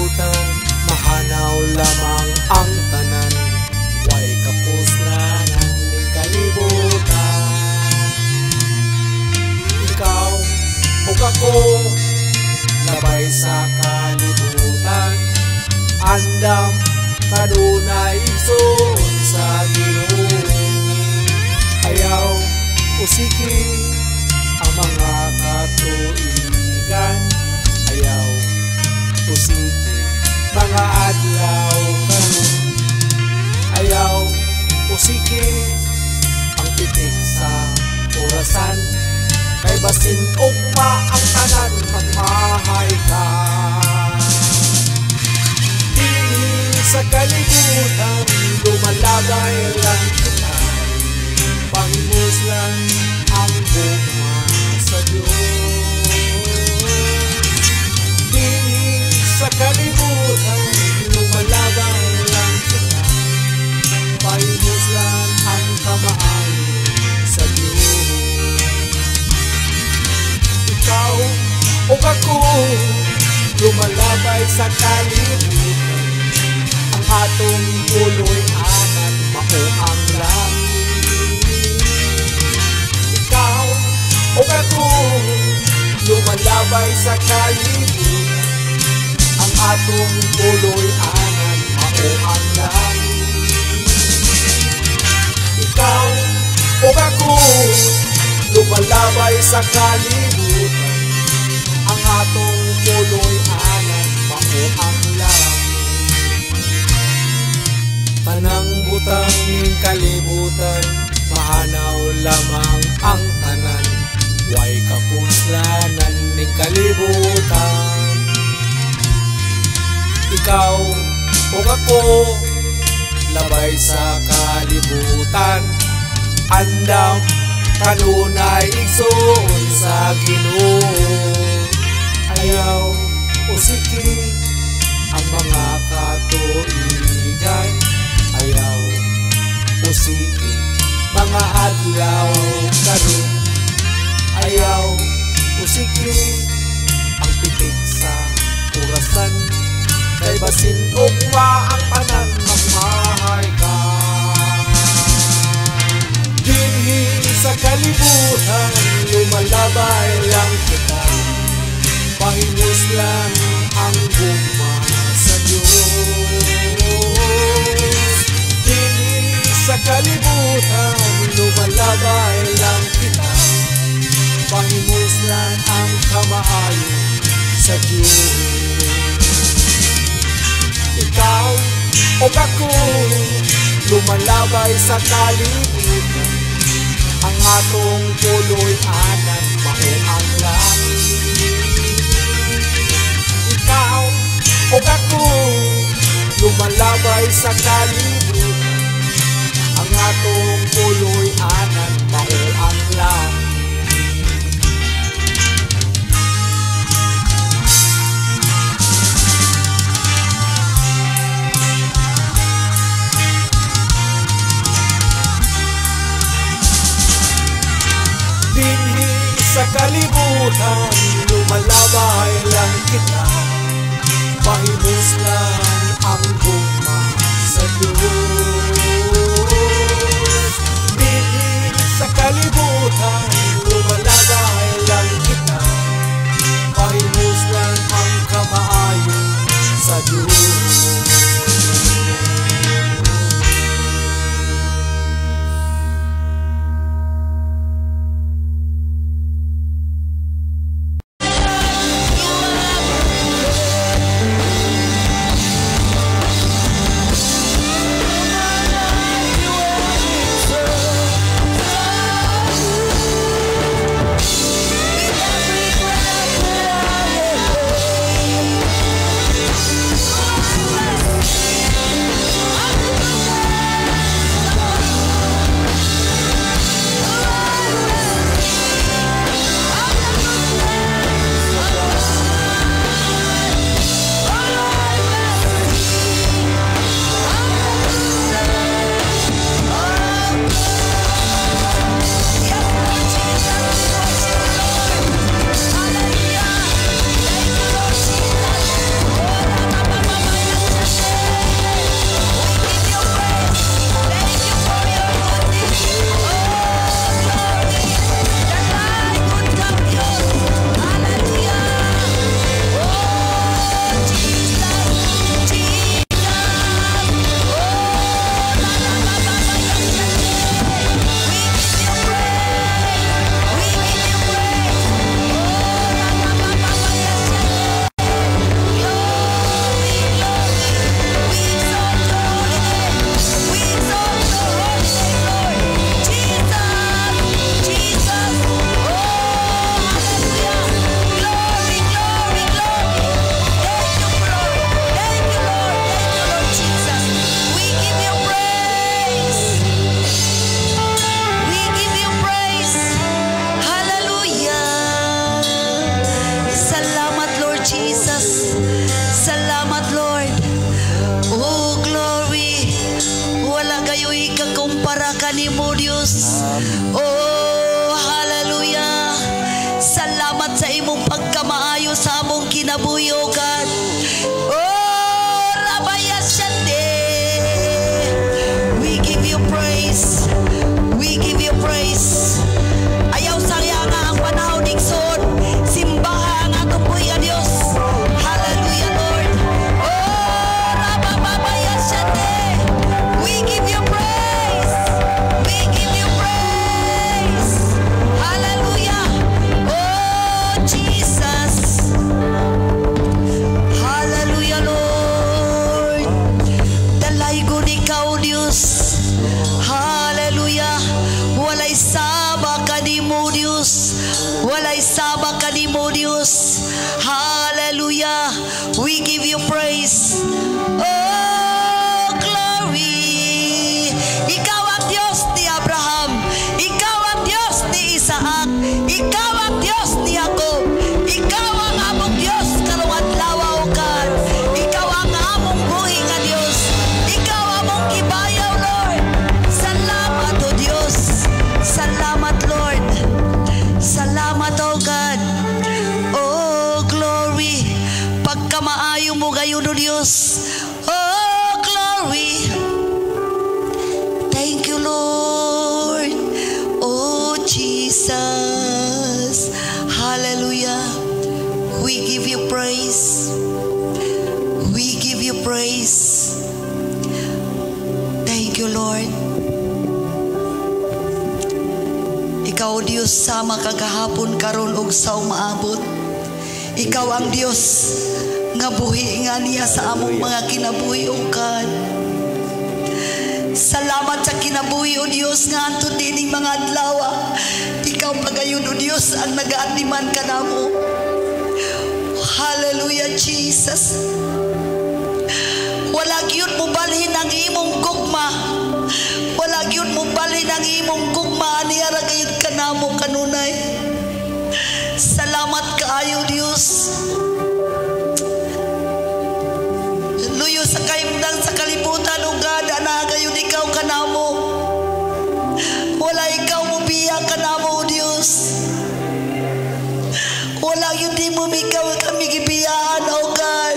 Kalibutan, mahanaw lamang ang tanan. Way kapuslanan ning kalibutan. Ikaw ug ako labay sa kalibutan. Andam kanunay igsoon sa Ginoo. Ayaw usiki ang mga katuigan. Ayaw usiki mga adlaw karon. Ayaw usiki ang pitik sa orasan. Kay basin ugma ang tanan, magmahay ka. Dinhi sa kalibutan, lumalabay lang kita. Pahimuslan ang gugma sa Diyos. Dinhi sa kalibutan, lumalabay lang kita. Pahimuslan ang kamaayo sa Diyos. Ikaw o ako lumalabay sa kalibutan. Ang atong puloy-anan mao ang langit. Ikaw o ako lumalabay sa kalibutan. Ang atong puloy-anan mao ang langit. Ikaw o ako lumalabay sa kalibutan. Ang atong puloy-anan mao ang langit. Tanang butang ning kalibutan, mahanaw lamang ang tanan. Way kapuslanan ning kalibutan. Ikaw o ako labay sa kalibutan. Andam kanunay igsoon sa Ginoo. Ayaw usiki ang mga katuigan. Ayaw usiki mga adlaw karon. Ayaw usiki ang pitik sa orasan. Kay basin ugma ang tanan, magmahay ka. Dinhi sa kalibutan, lumalabay lang kita. Pahimuslan ang gugma sa Diyos. Dinhi sa kalibutan, lumalabay lang kita. Pahimuslan ang kamaayo sa Diyos. Ikaw o ako lumalabay sa kalibutan. Ang atong puloy-anan mao ang langit. Ikaw o ako lumalabay sa kalibutan. Ang atong puloy-anan mao ang langit. Dinhi sa kalibutan, lumalabay lang kita. Pahimuslan ang gugma sa Diyos. Dinhi sa kalibutan, lumalabay lang kita. Pahimuslan ang kamaayo sa Diyos. kanimo, Dios. Oh, hallelujah. Salamat sa imong pagkamaayo sa among kinabuhi, O God. Oh, Rabaya Shande. We give you praise. We give you praise. Ayaw sayanga ang panahon, igsoon. Simbaha ang atong buhi nga Dios. Hallelujah, Lord. Oh, Rabababaya Shande. We give you praise. We give you praise. Hallelujah. Oh, Jesus. Hallelujah, Lord. Dalaygon ikaw, Diyos. Hallelujah. Walay sama kanimo, Diyos. Walay sama kanimo, Diyos. Hallelujah. We give you praise. Oh, glory. Ikaw ang Diyos ni Abraham. Ikaw ang Diyos ni Isaac. Ikaw ang Diyos ni Jacob. Ikaw ang among Diyos karong adlaw, O God. Ikaw ang among buhi nga Diyos. Ikaw among gibayaw, Lord. Salamat, O Diyos. Salamat, Lord. Salamat, O God. Oh, glory. Pagkamaayo mo gayon, O Diyos. Oh, glory. Thank you, Lord. Oh, Jesus. Hallelujah. We give you praise. We give you praise. Thank you, Lord. Ikaw, Diyos, sama kagahapon, karon ug sa umaabot. Ikaw ang Diyos nga buhi nga niya sa among mga kinabuhi, O God. Salamat sa kinabuhi, O Diyos, nga antud dining mga adlaw. Ikaw pagayon, O Diyos, ang nagaatiman kanamo. Hallelujah, Jesus. Wala gyud mo balhin ang imong gugma. Wala gyud mo balhin ang imong gugma aniya ra gayud kanamo kanunay. Salamat kaayo, Dios. Luyo sa kahimtang sa kalibutan, O God, ana gayud ikaw kanamo. Wala ikaw mo biya kanamo, O Dios. Wala yun di mo ikaw kami gibiyaan, O God.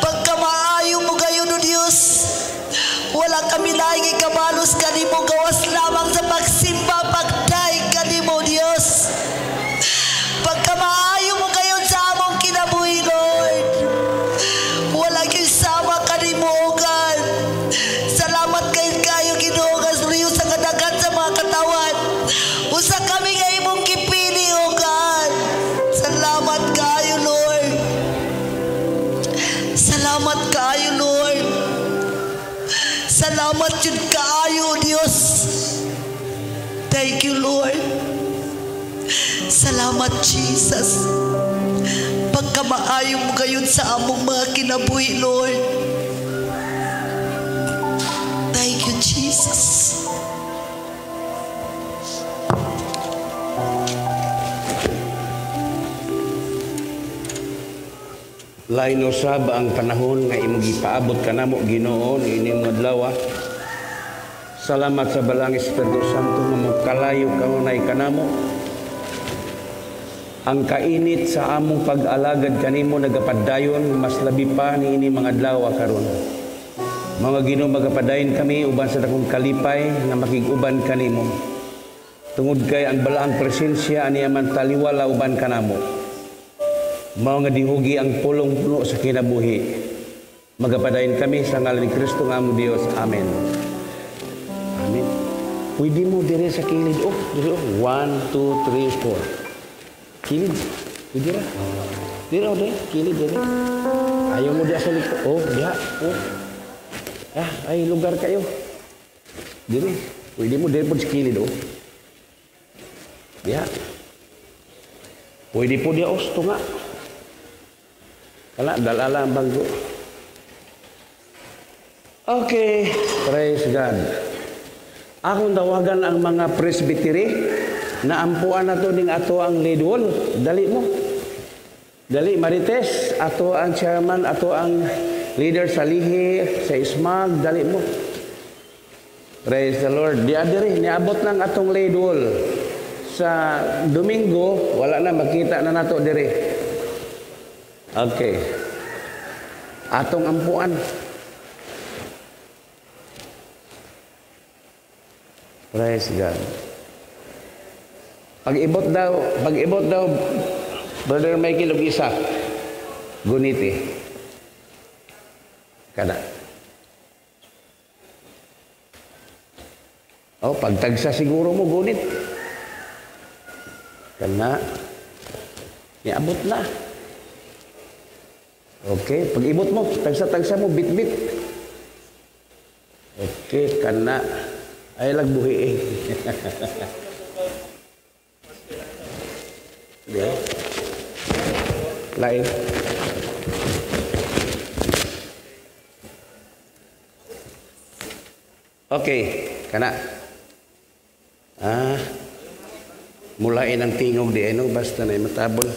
Pagkamaayo mo gayon, O Diyos. Wala kami laing ikabalos kanimo, gawas lamang sa pagsimba, pagdaig kanimo, Diyos. Pagkamaayo mo gayon sa among kinabuhi, Lord. Wala gyud sama kanimo, O God. Salamat kayo Ginoo nga luyo sa kadagan sa mga katawan. Usa kami nga imong gipili, O God. Salamat kaayo, Lord. Salamat kaayo, Lord. Salamat jud kaayo, Dios. Thank you, Lord. Salamat, Jesus. Pagkamaayo mo gayon sa among mga kinabuhi, Lord. Thank you, Jesus. Lain usab ang panahon nga imong gipaabot kanamo, Ginoo, niini mga adlaw. Salamat sa Balang Espiritu Santo nga mokalayo kanunay kanamo. Ang kainit sa among pag-alagad kanimo nagapadayon mas labi pa niini mga adlaw karon. Mga Ginoo, magapadayon kami uban sa dakong kalipay nga makig-uban kanimo. Tungod kay ang balaang presensya aniya man taliwala uban kanamo. Mao nga dihugi ang pulong puno sa kinabuhi. Magapadayon kami sa ngalan ni Kristo nga among Dios. Amen. Amen. Pwede mo dire sa kilid. Oh, dire, oh. 1, 2, 3, 4. Kilid. Pwede ra. Dire, oh, dire. Kilid, dire. Ayaw mo diya sa likod. Oh, diha. Oh. Ah, ay, lugar kayo. Dire. Pwede mo dire po sa kilid, oh. Diha. Pwede po diha, oh, tunga. Wala, dalala ang banggo. Okay, praise God. Akong tawagan ang mga presbytery na ampuan na to ning ato ang lead wall. Dali mo. Dali, Marites, ato ang chairman, ato ang leader sa lihi, sa ismag, dali mo. Praise the Lord. Di adiri niabot lang atong laid wall. Sa Domingo wala na makita na nato diri. Okay. Atong ampuan. Praise God. Pag-ibot daw, Brother Michael ug isa, guniti. Kada. Oh, pagtagsa siguro mo, gunit. Kana. Niabot na. Okay, pag-ibot mo, tagsa-tagsa mo, bit-bit. Okay, kana. Ay, lagbuhi eh. Yeah. Lain. Okay, kana. Ah, mulain ang tingog di ano, basta na matabon.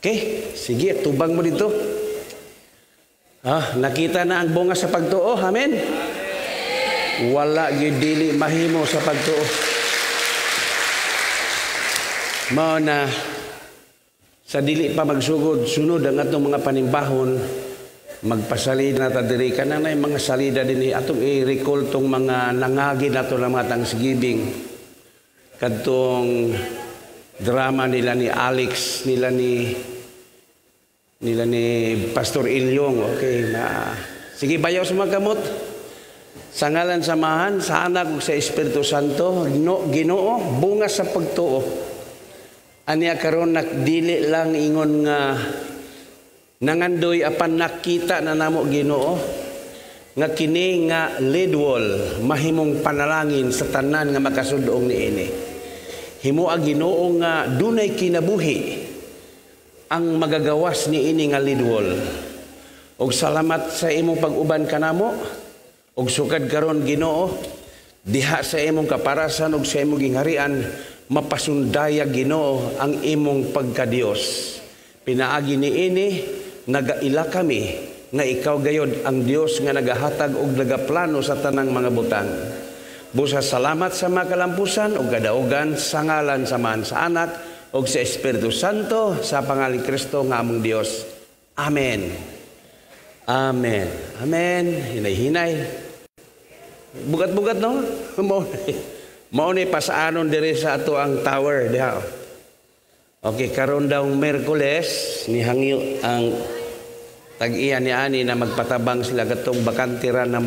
Okay, sige, tubang mo dito. Ah, nakita na ang bunga sa pagtuo. Amen. Wala gyud dili mahimo sa pagtuo. Mao na sa dili pa magsugod sunod ang atong mga panimbahon, magpasalida na ta diri kana na mga salida dinhi atong i-recall tong mga nangagi nato ng mga Thanksgiving, kadtong drama nila ni Alex, nila ni Pastor Ilyong. Okay, na sige, bayaw sa mga kamot. Sa ngalan sa Amahan, sa Anak ug sa Espiritu Santo, Ginoo, bunga sa pagtuo. Aniya karon nakdili lang ingon nga nangandoy apan nakita na namo Ginoo nga kini nga lead wall mahimong panalangin sa tanan nga makasud-ong niini. Himoa Ginoo nga dunay kinabuhi ang magagawas niini nga lead wall. Og salamat sa imong pag-uban kanamo. Og sukad karon Ginoo diha sa imong kaparasan ug sa imong gingharian mapasundaya Ginoo ang imong pagkadios. Pinaagi niini nagaila kami nga ikaw gayod ang Dios nga nagahatag og nagaplano sa tanang mga butang. Busa salamat sa mga kalampusan ug kadaugan sa ngalan sa Amahan, sa Anak ug sa Espiritu Santo, sa pangalan Kristo nga among Dios. Amen. Amen. Amen. Hinay-hinay. Bugat-bugat no? Mao ni pasaanon diri sa ato ang tower diha. Okay, karon daw Miyerkules nihangyo ang tag-iya ni ani na magpatabang sila katong bakantira na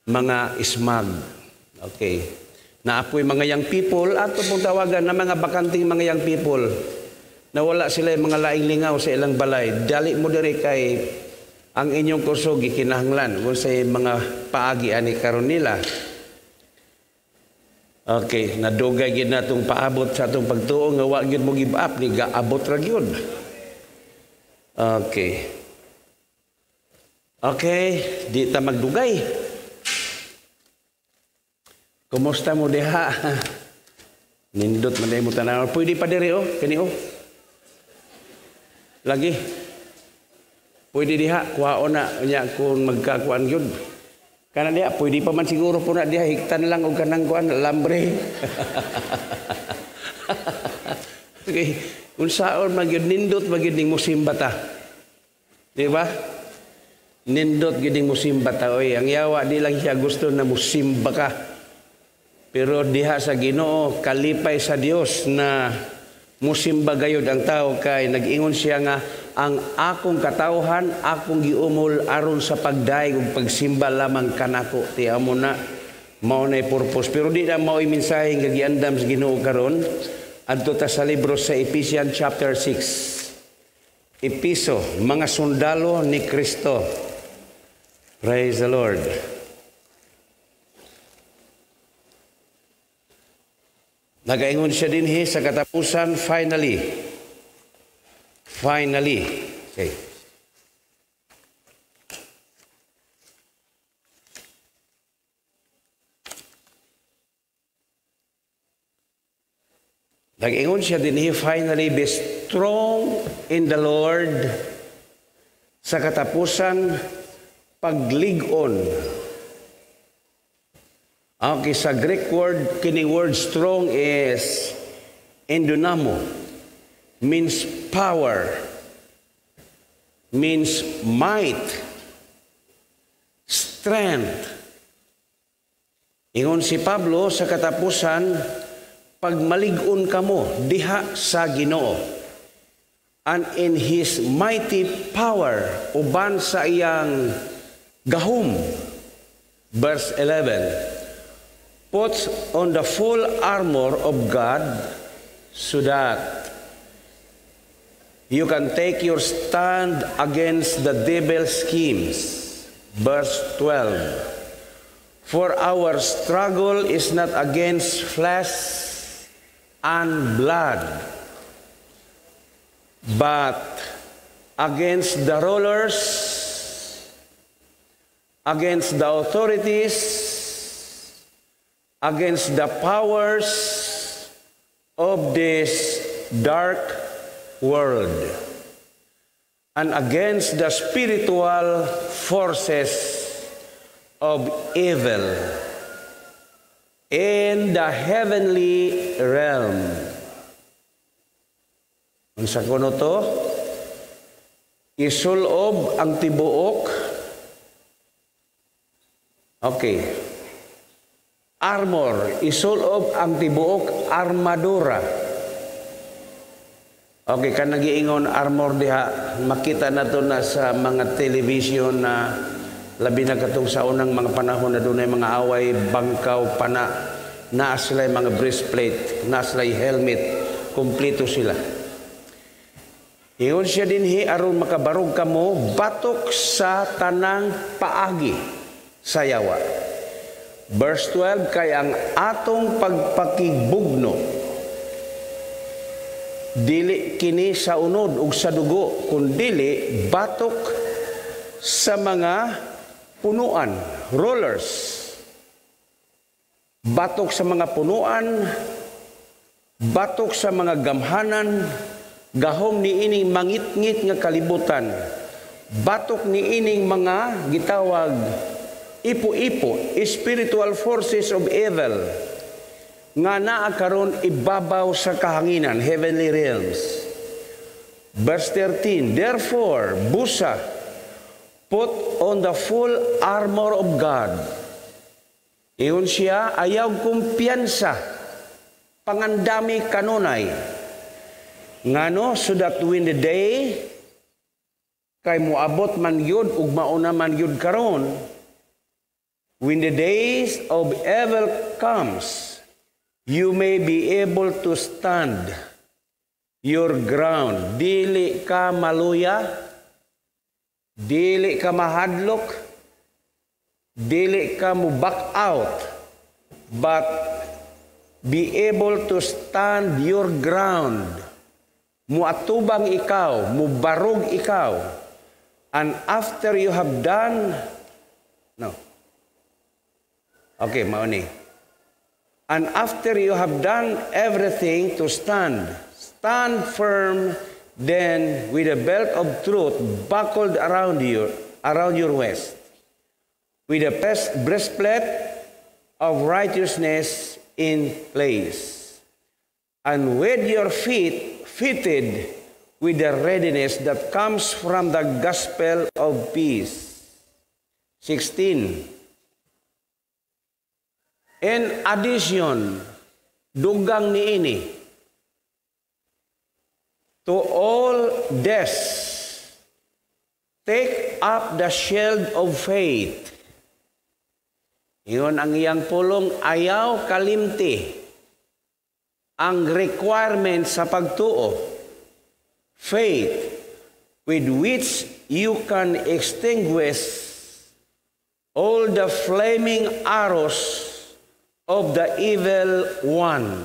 mga ismag. Okay. Naapoy mga young people ato pong tawagan na mga bakanting mga young people na wala sila yung mga laing lingaw sa ilang balay. Dali mo diri kay ang inyong kusog gikinahanglan kung sa mga paagi ani karon nila. Okay, nadugay gid natong paabot sa atong pagtuo nga wa gyud mo give up ni gaabot ra gyud. Okay. Okay, di ta magdugay. Kumusta mo diha? Nindot man mo tan-aw. Pwede pa diri oh, kani oh. Lagi. Pwede diha kuhaon na nya kung magkakuan gyud. Kana diha pwede pa man siguro po na diha hiktan lang og kanang kuan lambre. Okay, unsaon man gyud nindot man gyud ning musimba ta. Di ba? Nindot gyud ning musimba ta oy. Ang yawa di lang siya gusto na musimba ka. Pero diha sa Ginoo kalipay sa Dios na musimba gayud ang tao kay nag-ingon siya nga ang akong katawhan akong giumol aron sa pagdayeg ug pagsimba lamang kanako. Ti amo na mao nay purpose. Pero di na mao'y mensahe nga giandam sa Ginoo karon. Adto ta sa libro sa Ephesians chapter 6. Episo, mga sundalo ni Kristo. Praise the Lord. Nagaingon siya dinhi sa katapusan, finally. Finally. Okay. Nag-ingon siya dinhi, finally, be strong in the Lord. Sa katapusan, paglig-on Okay, sa Greek word, kining word "strong" is endunamo, means power, means might, strength. Ingon si Pablo sa katapusan, pagmalig-on kamo diha sa Ginoo and in His mighty power, uban sa iyang gahom. Verse 11, put on the full armor of God so that you can take your stand against the devil's schemes. Verse 12, for our struggle is not against flesh and blood, but against the rulers, against the authorities, against the powers of this dark world, and against the spiritual forces of evil in the heavenly realm. Unsa kuno to? Isulob ang tibuok. Okay. Armor, isulob ang tibuok armadura. Okay, kan nagiingon armor diha, makita na to na sa mga television na labi na katong sa unang mga panahon na dunay mga away, bangkaw, pana, naa sila mga breastplate, naa sila helmet, kumpleto sila. Ingon siya dinhi, aron makabarog kamo batok sa tanang paagi sa yawa. Verse 12, kay ang atong pagpakigbugno dili kini sa unod ug sa dugo, kundili batok sa mga punuan, rulers. Batok sa mga punuan, batok sa mga gamhanan, gahom ni ining mangitngit nga kalibutan. Batok ni ining mga gitawag ipo-ipo, spiritual forces of evil nga naa karon ibabaw sa kahanginan, heavenly realms. Verse 13, therefore, busa, put on the full armor of God. Ingon siya, ayaw kumpiyansa, pangandami kanunay. Ngano, so that when the day, kay muabot man yun, ug mauna man yun karon, when the days of evil comes, you may be able to stand your ground. Dili ka maluya, dili ka mahadlok, dili ka mo back out, but be able to stand your ground. Muatubang ikaw, mubarog ikaw. And after you have done, no. Okay, mao ni. And after you have done everything to stand, stand firm then with a belt of truth buckled around your waist, with a breastplate of righteousness in place, and with your feet fitted with the readiness that comes from the gospel of peace. 16. In addition, dugang niini, to all this, take up the shield of faith. Ingon ang iyang pulong, ayaw kalimti ang requirement sa pagtuo. Faith with which you can extinguish all the flaming arrows of the evil one.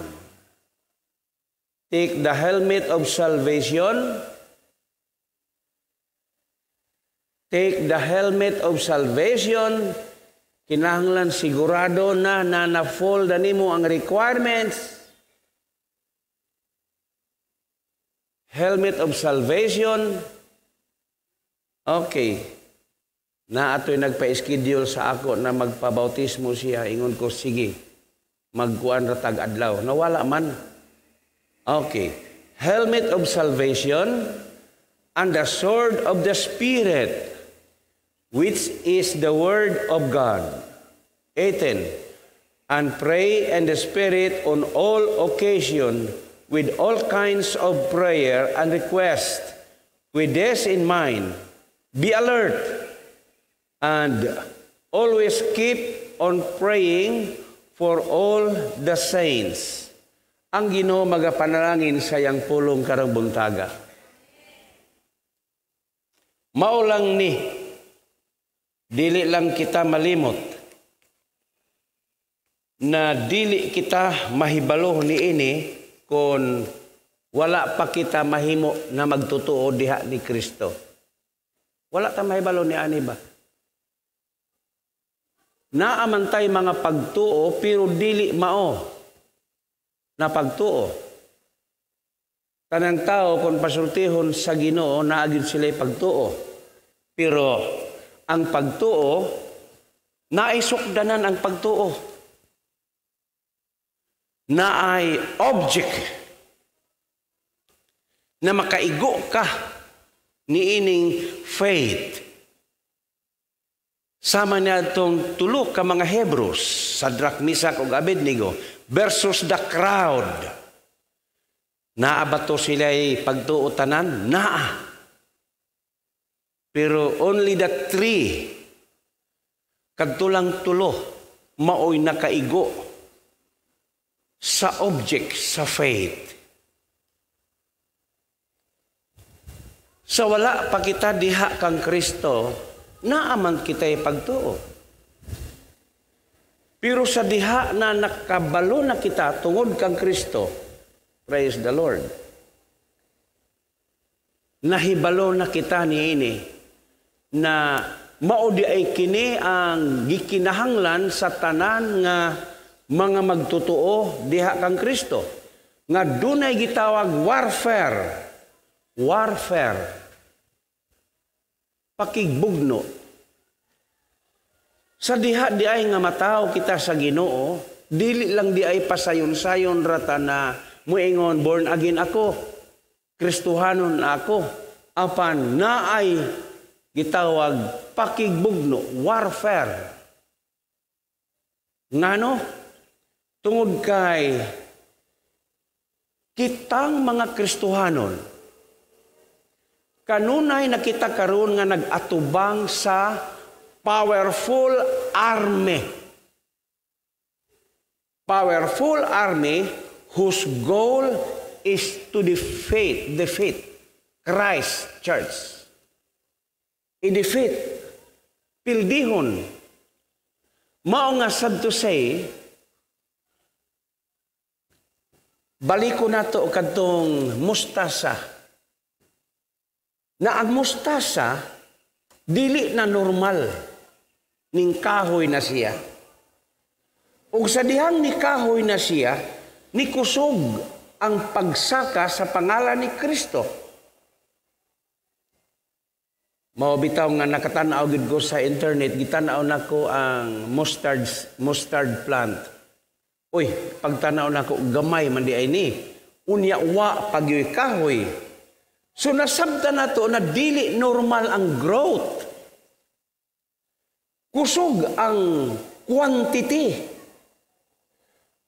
Take the helmet of salvation. Take the helmet of salvation. Kinahanglan sigurado na na na-fold na nimo ang requirements. Helmet of salvation. Okay. Na ato'y nagpa-schedule sa ako na magpabautismo siya. Ingon ko, sige, magkuan ra tag adlaw. Nawala man. Okay. Helmet of salvation and the sword of the Spirit, which is the word of God. 18. And pray in the Spirit on all occasion with all kinds of prayer and request. With this in mind, be alert and always keep on praying for all the saints. Ang Ginoo magapanalangin sa iyang pulong karong buntaga. Mao lang ni, dili lang kita malimot na dili kita mahibalo niini kung wala pa kita mahimo na magtutuo diha ni Kristo. Wala ta mahibalo ni ani ba? Naamantay mga pagtuo pero dili mao na pagtuo. Tanang tao kung pasultihon sa Ginoo naa gyud sila'y pagtuo. Pero ang pagtuo naay sukdanan ang pagtuo. Naay object na makaigo ka niining faith. Sama niya itong tulo ka mga Hebrews, Shadrach, Meshach ug Abednego versus the crowd. Naa ba to sila'y pagtuo tanan? Naa. Pero only the three, kadtulang tulo, maoy nakaigo sa object sa faith. Sa wala pa kita diha kang Kristo, naaman kita'y pagtuo. Pero sa diha na nakabalo na kita tungod kang Kristo, praise the Lord, nahibalo na kita niini na mao di ay kini ang gikinahanglan sa tanan nga mga magtutuo diha kang Kristo, nga dunay gitawag warfare. Warfare. Pakigbugno. Sa diha di ay nga mataw kita sa Ginoo, dili lang di ay pasayon-sayon rata na muingon born again ako, Kristohanon ako, apan naay gitawag pakigbugno, warfare. Ngano? Tungod kay kitang mga Kristohanon, kanunay nakita karon nga nag-atubang sa powerful army. Powerful army whose goal is to defeat Christ Church. I-defeat, pildihon. Mao nga sad to say, baliko nato kadtong mustasa. Na ang mustasa, dili na normal ning kahoy na siya. Ug sa dihang ni kahoy na siya, ni kusog ang pagsaka sa pangalan ni Kristo. Mao bitaw nga nakatan-aw gid ko sa internet, gitan-aw nako ang mustard plant. Uy, pagtan-aw nako gamay man di ay ni. Unya wa pagyoy kahoy. So nasabtan nato na dili normal ang growth. Kusog ang quantity.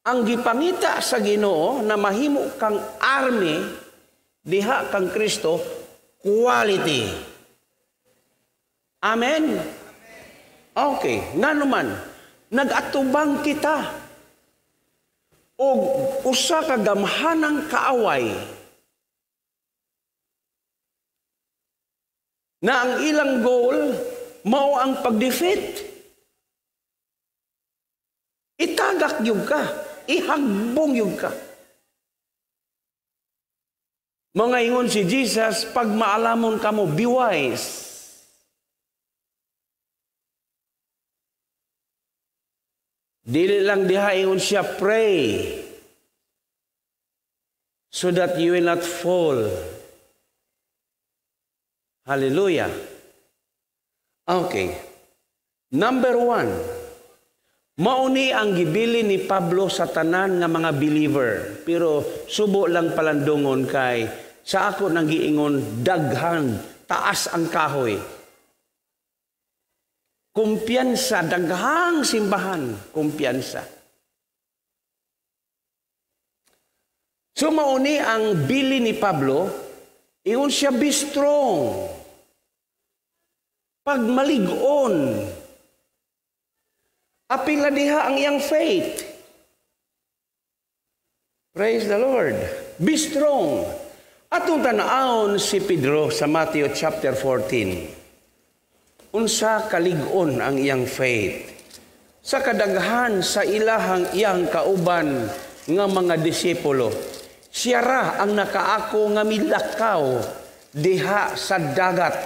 Ang gipangita sa Ginoo na mahimo kang army diha kang Kristo, quality. Amen. Okay, ngano man nag-atubang kita og usa ka gamhanang kaaway na ang ilang goal mao ang pag-defeat. Itagak yun ka, ihagbong yun ka. Mga ingon si Jesus, pag maalamon ka mo, be wise. Dili lang diha ingon siya, pray so that you will not fall. Hallelujah. Okay. Number one, mauni ang gibili ni Pablo sa tanan nga mga believer. Pero subo lang palandungon kay sa ako nang giingon, daghan, taas ang kahoy. Kumpiyansa, daghang simbahan, kumpiyansa. So mauni ang bili ni Pablo, ingon siya, be strong. Pagmalig-on. Apila diha ang iyang faith. Praise the Lord. Be strong. Atong tan-awon si Pedro sa Matthew chapter 14. Unsa kalig-on ang iyang faith. Sa kadaghan sa ilahang iyang kauban nga mga disipulo, siya ra ang nakaako nga milakaw diha sa dagat.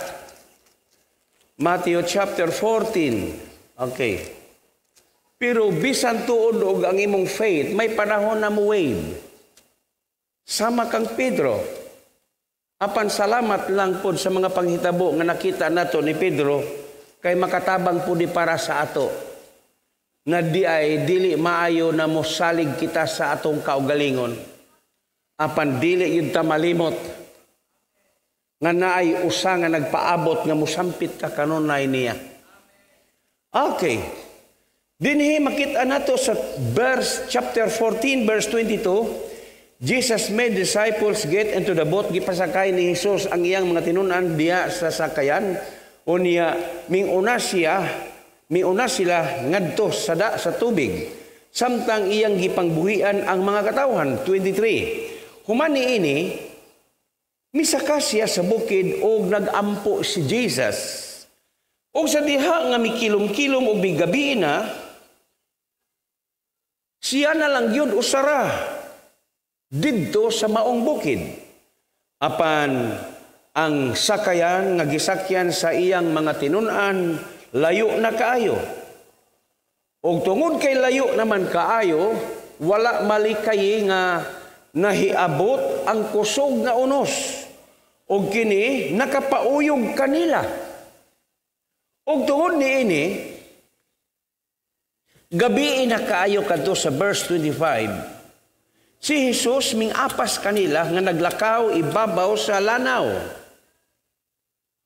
Matthew chapter 14. Okay. Pero bisan tuod og ang imong faith, may panahon na mo wave. Sama kang Pedro. Apan salamat lang pod sa mga panghitabo nga nakita nato ni Pedro kay makatabang pud para sa ato. Nga di ay dili maayo na mosalig kita sa atong kaugalingon. Apan dili yun ta malimot nga naay usa nga nagpaabot nga mosampit ka kanunay niya. Okay. Dinhi makita nato sa verse chapter 14 verse 22, Jesus made disciples get into the boat, gipasakay ni Jesus ang iyang mga tinun-an diha sa sakayan. Unya minguna siya, miuna sila ngadto sa sa tubig. Samtang iyang gipangbuhian ang mga katawhan. 23. Human niini, misaka siya sa bukid og nagampo si Jesus. Og sa diha nga mikilom-kilom og migabi na, siya na lang yun usara didto sa maong bukid. Apan ang sakayan nga gisakyan sa iyang mga tinun-an layo na kaayo. Og tungod kay layo naman kaayo, wala malikay nga nahiabot ang kusog nga unos. Og kini nakapauyog kanila. Og tungod niini, gabi na kaayo kadto sa verse 25. Si Jesus mingapas kanila nga naglakaw ibabaw sa lanaw.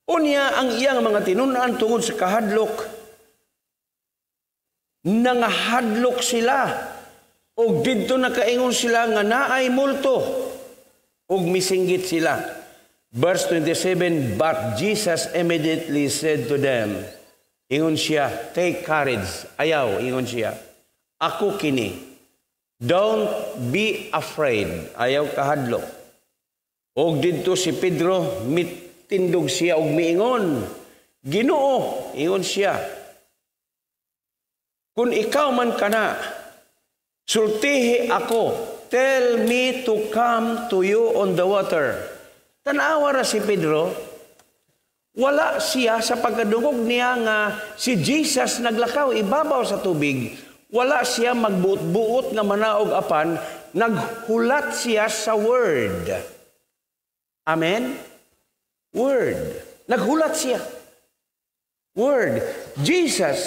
Unya ang iyang mga tinun-an tungod sa kahadlok, nangahadlok sila. Og didto nakaingon sila nga naay multo. Og misinggit sila. Verse 27, but Jesus immediately said to them, ingon siya, take courage. Ayaw, ingon siya. Ako kini. Don't be afraid. Ayaw kahadlok. Og didto si Pedro, mitindog siya og miingon. Ginoo, ingon siya. Kung ikaw man kana, sultihi ako. Tell me to come to you on the water. Tanawa ra si Pedro. Wala siya sa pagkadungog niya nga si Jesus naglakaw ibabaw sa tubig. Wala siya magbuot-buot nga manaog apan naghulat siya sa word. Amen? Word. Naghulat siya. Word. Jesus,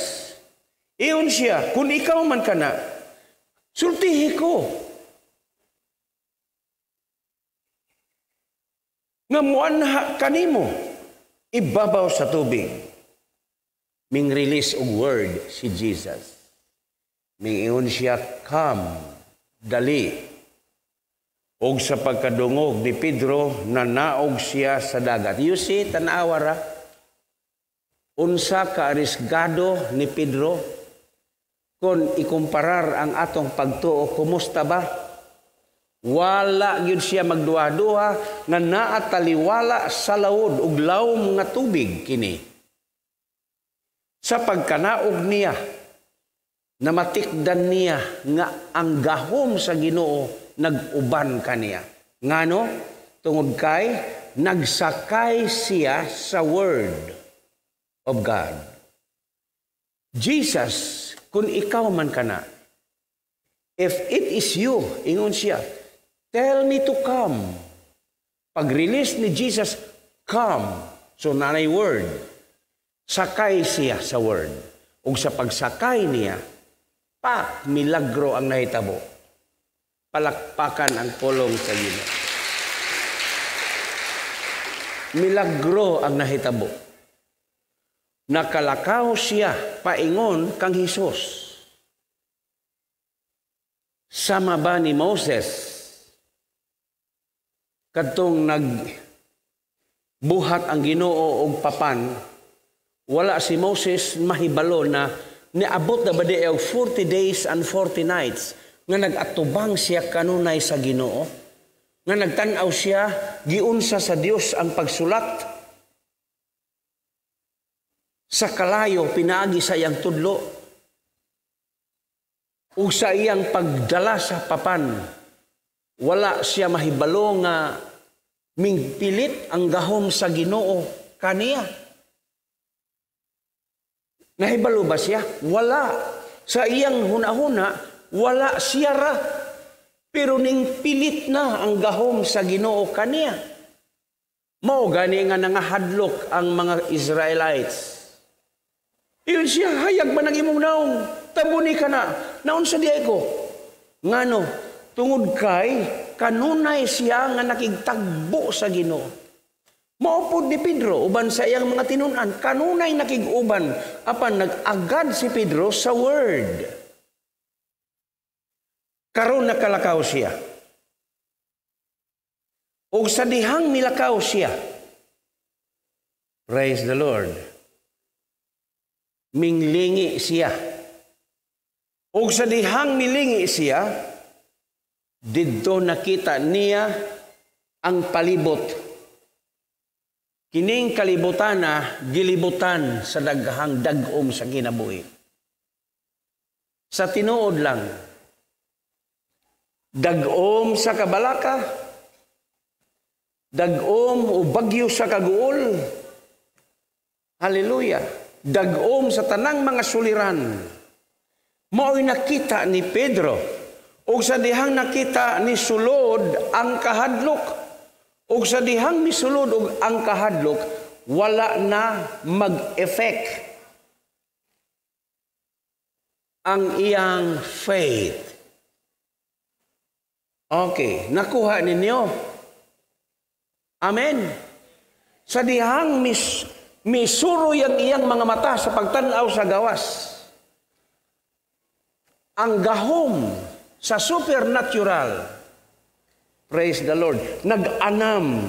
iyon siya, kung ikaw man kana, sultihi ko. Nga muanha kanimo ibabaw sa tubig. Ming release og word si Jesus. Mingingon siya, come, dali. Og sa pagkadungog ni Pedro, nanaog siya sa dagat. You see, tanawa ra. Unsa ka arisgado ni Pedro kung ikumparar ang atong pagtuo, kumusta ba? Wala gyud siya magduha-duha nga naataliwala sa lawod ug lawom nga tubig kini. Sa pagkanaog niya, namatikdan niya nga ang gahom sa Ginoo nag-uban kaniya. Ngano? Tungod kay nagsakay siya sa word of God. Jesus, kung ikaw man kana, if it is you, ingon siya, tell me to come. Pag-release ni Jesus, come. So nanay word. Sakay siya sa word. Ug sa pagsakay niya, pak, milagro ang nahitabo. Palakpakan ang pulong sa Ginoo. Milagro ang nahitabo. Nakalakaw siya paingon kang Hesus. Sama ba ni Moses kadtong nagbuhat ang Ginoo og papan, wala si Moses mahibalo na niabot na ba di og 40 days and 40 nights nga nag-atubang siya kanunay sa Ginoo, nga nagtan-aw siya giunsa sa Dios ang pagsulat sa kalayo pinaagi sa iyang tudlo ug sa iyang pagdala sa papan. Wala siya mahibalo nga mingpilit ang gahom sa Ginoo kaniya. Nahibalo ba siya? Wala. Sa iyang hunahuna, wala siya ra. Pero ning pilit na ang gahom sa Ginoo kaniya. Mao gani nga nangahadlok ang mga Israelites. Iyon siya, hayag ba ng imong naong? Tabuni ka na. Naon sa diay ko? Ngano, tungod kay kanunay siya nga nakigtagbo sa Ginoo. Maupod ni Pedro uban sa iyang mga tinun-an, kanunay nakig-uban apan nag-agad si Pedro sa word. Karon nakalakaw siya. Og sa dihang milakaw siya. Praise the Lord. Minglingi siya. Og sa dihang milingi siya, didto nakita niya ang palibot. Kining kalibutan na gilibutan sa daghang dag-om sa kinabuhi. Sa tinuod lang, dag-om sa kabalaka, dag-om o bagyo sa kaguol. Hallelujah. Dag-om sa tanang mga suliran. Mao'y nakita ni Pedro. O sa dihang nakita ni sulod ang kahadlok. O sa dihang misulod og ang kahadlok, wala na mag-effect ang iyang faith. Okay, nakuha ninyo. Amen. Sa dihang misuroy ang iyang mga mata sa pagtan-aw sa gawas, ang gahom sa supernatural, praise the Lord, nag-anam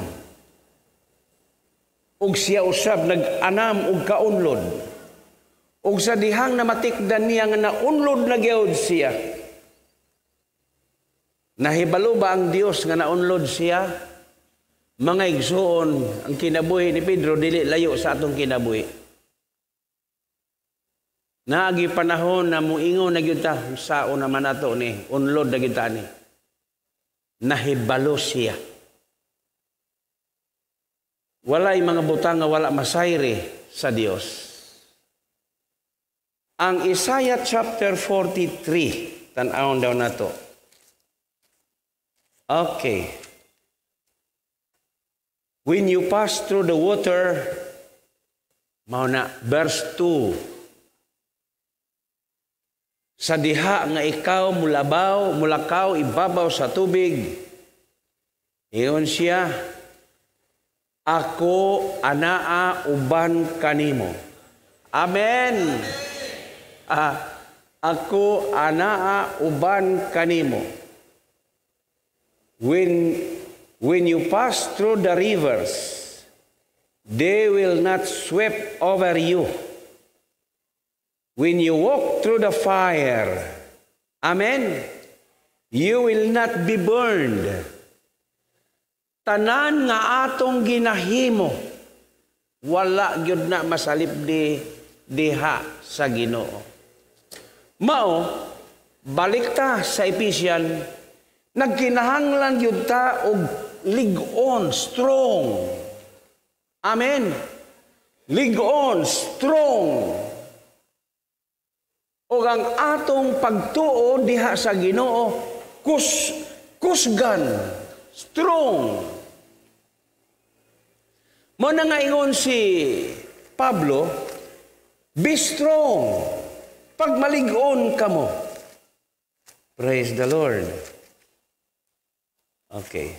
og siya usab nag-anam og kaunlod. Og sa dihang namatikdan niya nga naunlod na gyud siya. Nahibalo ba ang Dios nga naunlod siya? Mga igsuon, ang kinabuhi ni Pedro dili layo sa atong kinabuhi. Naagi panahon na muingon na gyud ta, sao naman ato ni, unlod na gyud ta ni. Nahibalo siya. Walay mga butang nga wala masayri sa Dios. Ang Isaiah chapter 43, tan-awon daw nato. Okay. When you pass through the water, mao na, verse 2. Sa diha nga ikaw mulabaw, mulakaw, ibabaw sa tubig, iyon siya, ako anaa uban kanimo. Amen. Ako anaa uban kanimo. When you pass through the rivers, they will not sweep over you. When you walk through the fire, amen, you will not be burned. Tanan nga atong ginahimo, wala gyud na masalip di diha sa Ginoo. Mao, balik ta sa Ephesians, nagkinahanglan gyud ta og lig-on, strong. Amen. Lig-on, strong. Og ang atong pagtuo diha sa Ginoo, kusgan, strong. Mo na nga ingon si Pablo, be strong. Pagmalig-on kamo. Praise the Lord. Okay.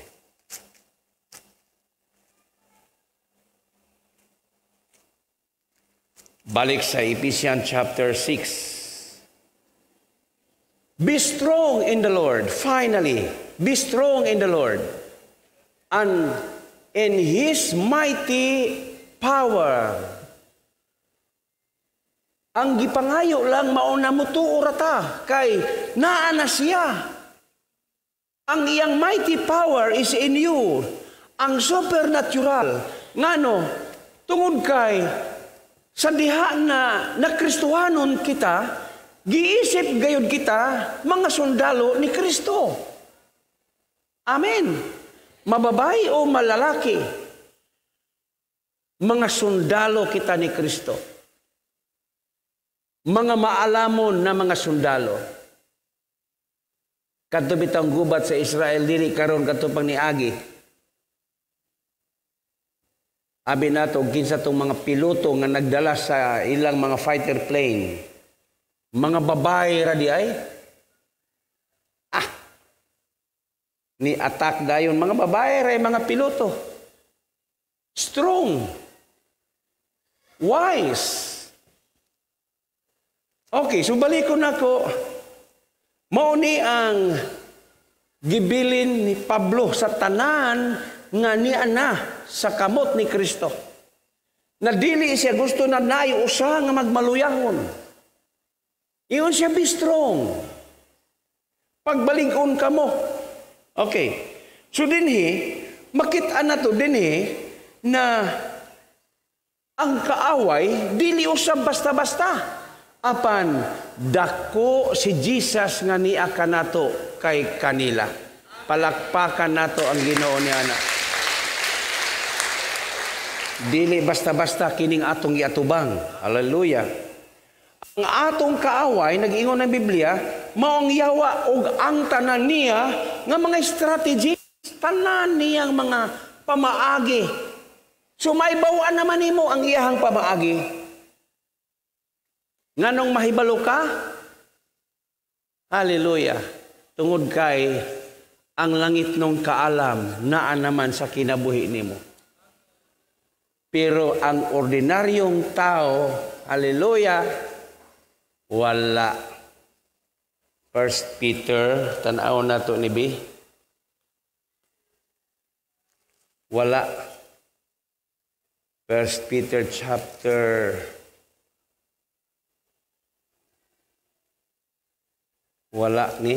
Balik sa Ephesians chapter 6. Be strong in the Lord. Finally, be strong in the Lord and in His mighty power. Ang gipangayo lang mauna mo tuo ra ta kay naa na siya. Ang iyang mighty power is in you. Ang supernatural. Ngano, tungod kay sa diha na nakristuhanon kita, giisip gayud kita mga sundalo ni Kristo. Amen. Mababay o malalaki, mga sundalo kita ni Kristo. Mga maalamon na mga sundalo. Kadto bitang gubat sa Israel dili karon kadto pang niagi. Abi nato kinsa tong mga piloto nga nagdala sa ilang mga fighter plane. Mga babae ra di ay. Ni attack dayon mga babae ra mga piloto. Strong. Wise. Okay, so balikon nako. Mao ni ang gibilin ni Pablo sa tanan nga niya na sa kamot ni Kristo. Na dili siya gusto na naay usa nga magmaluyahon. Iyon siya, be strong. Pagbalig-on kamo. Okay. So dinhi, makita na to dinhi na ang kaaway dili usab basta-basta. Apan dako si Jesus nga niya kanato kay kanila. Palakpakan nato ang Ginoo niya na. Dili basta-basta kining atong giatubang. Hallelujah. Ang atong kaaway, nag-ingon ng Biblia, mao ang yawa og ang tanan niya nga mga strategy, tanan niyang mga pamaagi. So maibaw-an naman nimo ang iyahang pamaagi. Nganong mahibalo ka? Hallelujah. Tungod kay ang langit nung kaalam naa naman sa kinabuhi nimo. Pero ang ordinaryong tao, hallelujah, wala. 1 Peter, tan-aw na to ni B. Wala. 1 Peter chapter wala ni.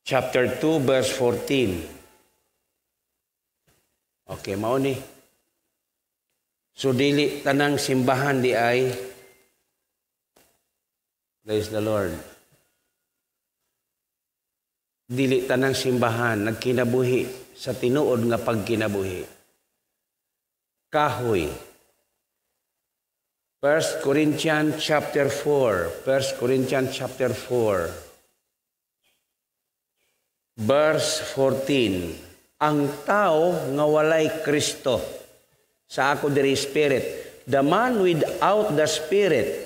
Chapter 2 verse 14. Okay, mao ni. So dili tanang simbahan di ay, praise the Lord. Dili tanang simbahan nagkinabuhi sa tinuod nga pagkinabuhi. Kahoy. 1 Corinthians chapter 4. 1 Corinthians chapter 4. Verse 14. Ang tao nga walay Kristo. Sa ako diri spirit. The man without the spirit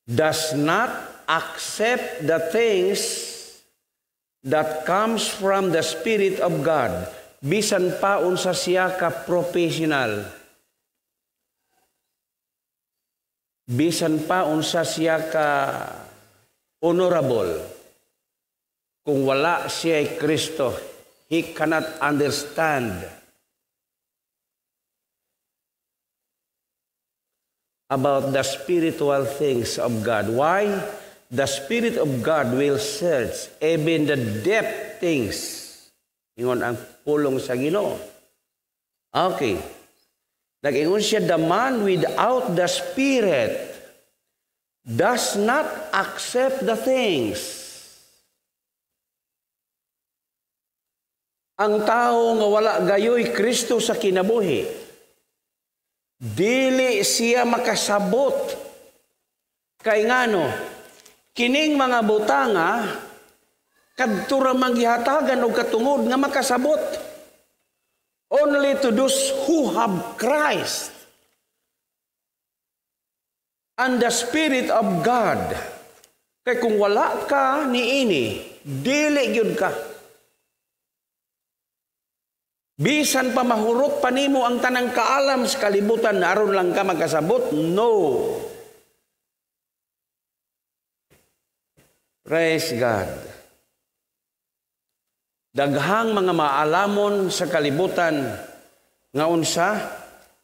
does not accept the things that comes from the Spirit of God. Bisan pa unsa siya ka professional. Bisan pa unsa siya ka honorable. Kung wala siya ay Kristo, he cannot understand about the spiritual things of God. Why? The Spirit of God will search even the depth things. Ingon ang pulong sa Ginoo. Okay. Nag-ingon siya, the man without the Spirit does not accept the things. Ang tao nga wala gayoy Kristo sa kinabuhi, dili siya makasabot. Kay ngano, kining mga butanga kadto ra man gihatagan og katungod nga makasabot. Only to those who have Christ and the Spirit of God. Kay kung wala ka niini, dili gyud ka. Bisan pa mahurot pa nimo ang tanang kaalam sa kalibutan, aron lang ka magkasabot, no. Praise God. Daghang mga maalamon sa kalibutan nga unsa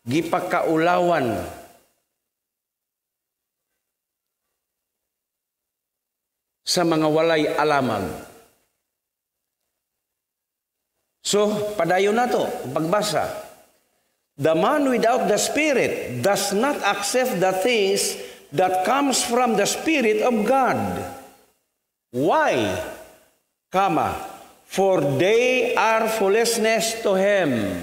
gipakaulawan sa mga walay alamag. So, padayon na to, pagbasa. The man without the Spirit does not accept the things that comes from the Spirit of God. Why? Comma, for they are foolishness to him.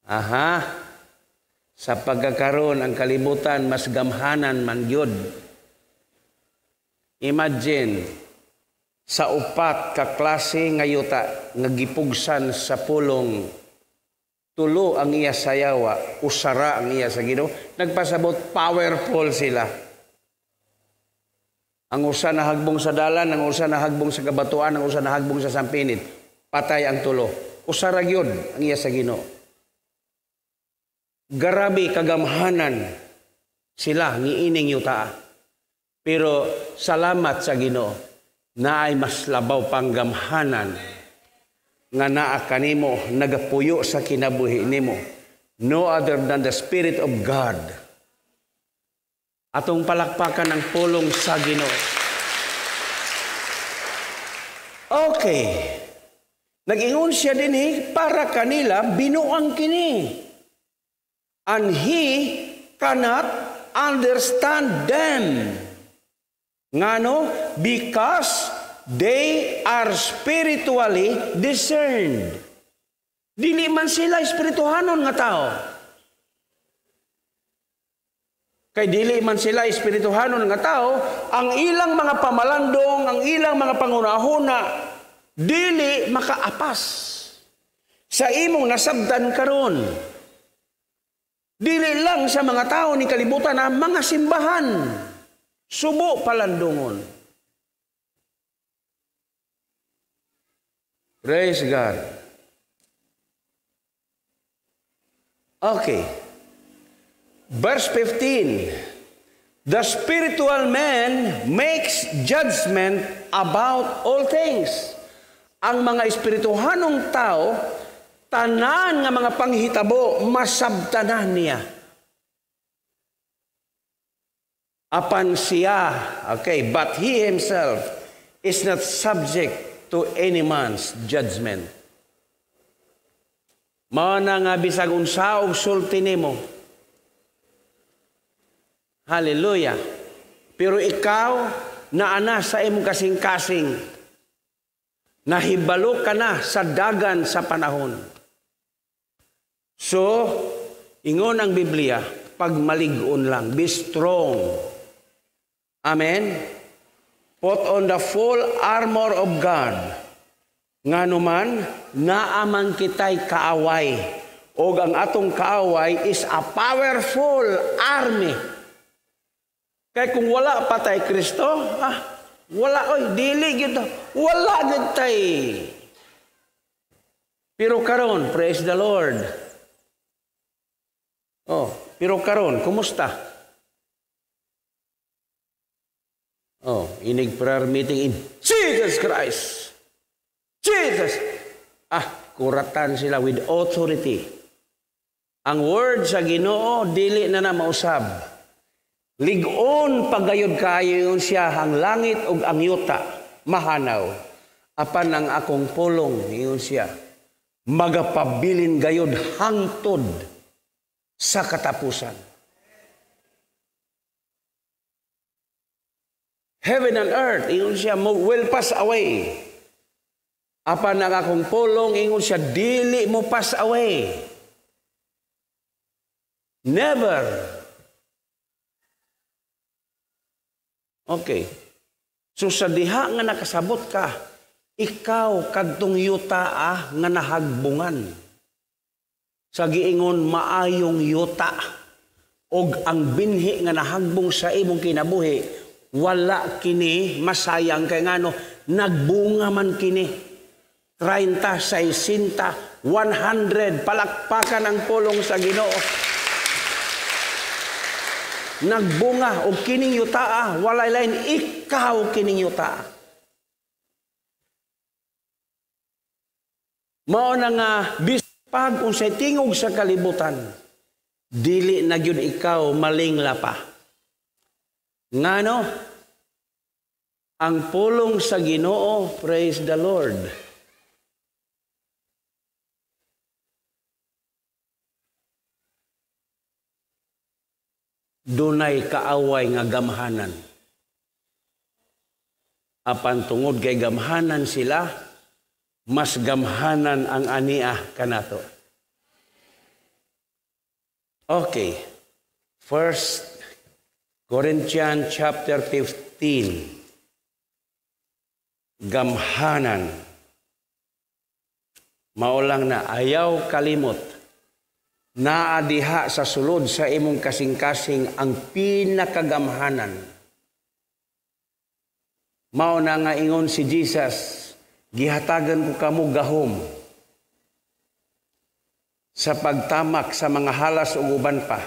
Aha. Sa pagkakaroon ang kalibutan, mas gamhanan man gyud. Imagine, sa upat ka klase nga yuta nga gipugsan sa pulong, tulo ang iya sayawa, usara ang iya sa Ginoo. Nagpasabot, powerful sila. Ang usa nahagbong sa dalan, ang usa nahagbong sa kabatuan, ang usa nahagbong sa sampinid. Patay ang tulo. Usara gyud ang iya sa Ginoo. Garabi kagamhanan sila niining yuta. Pero salamat sa Ginoo naay mas labaw pang gamhanan nga naa kanimo nagapuyo sa kinabuhi nimo. No other than the Spirit of God. Atong palakpakan ang pulong sa Ginoo. Okay. Nag-ingon siya dinhi para kanila binuang kini. And he cannot understand them. Ngano? Because they are spiritually discerned. Dili man sila espirituhanon nga tao. Kay dili man sila espirituhanon nga tao, ang ilang mga pamalandong, ang ilang mga pangunahuna, dili makaapas sa imong nasabtan karon. Dili lang sa mga tao ni kalibutan na mga simbahan, subo palandungon. Praise God. Okay. Verse 15. The spiritual man makes judgment about all things. Ang mga espirituhanong tao, tanan nga mga panghitabo, masabtanan niya. Apan siya, okay, but he himself is not subject to any man's judgment. Mao na nga bisag unsa og sulti nimo. Hallelujah. Pero ikaw naana sa imong kasing-kasing. Nahibalo ka na sa dagan sa panahon. So, ingon ang Biblia, pagmalig-on lang, be strong. Amen? Put on the full armor of God. Nganuman, naaman kita'y kaaway. Og ang atong kaaway is a powerful army. Kaya kung wala pa tay Kristo, wala, oy, dili gyud, wala gyud tay. Pero karon, praise the Lord. Oh, pero karon, kumusta? Oh, inig prayer meeting in Jesus Christ. Jesus. Kuratan sila with authority. Ang word sa Ginoo dili na na mausab. Lig-on pagayod kaayo siya ang langit ug ang yuta mahanaw. Apan ang akong pulong ingon siya magapabilin gayod hangtod sa katapusan. Heaven and earth ingon siya will pass away. Apan ang akong pulong ingon siya dili mo pass away. Never. Okay. So sa diha nga nakasabot ka, Ikaw kadtong yuta nga nahagbungan. Sa giingon maayong yuta og ang binhi nga nahagbong sa imong kinabuhi, wala kini masayang kay ngano nagbunga man kini. 30, 60, 100, palakpakan ang pulong sa Ginoo. Nagbunga og kining yutaa, walay lain, ikaw kining yutaa. Mao na nga bispag unsay tingog sa kalibutan, dili na gyud ikaw malingla pa. Ngano? Ang pulong sa Ginoo, praise the Lord. Dunay kaaway nga gamhanan. Apan tungod kay gamhanan sila, mas gamhanan ang ania kanato. Okay. 1 Corinthians chapter 15. Gamhanan. Mao lang na ayaw kalimot. Naa diha sa sulod sa imong kasing-kasing ang pinakagamhanan. Mao na nga ingon si Jesus, gihatagan ko kamo gahom sa pagtamak sa mga halas ug uban pa,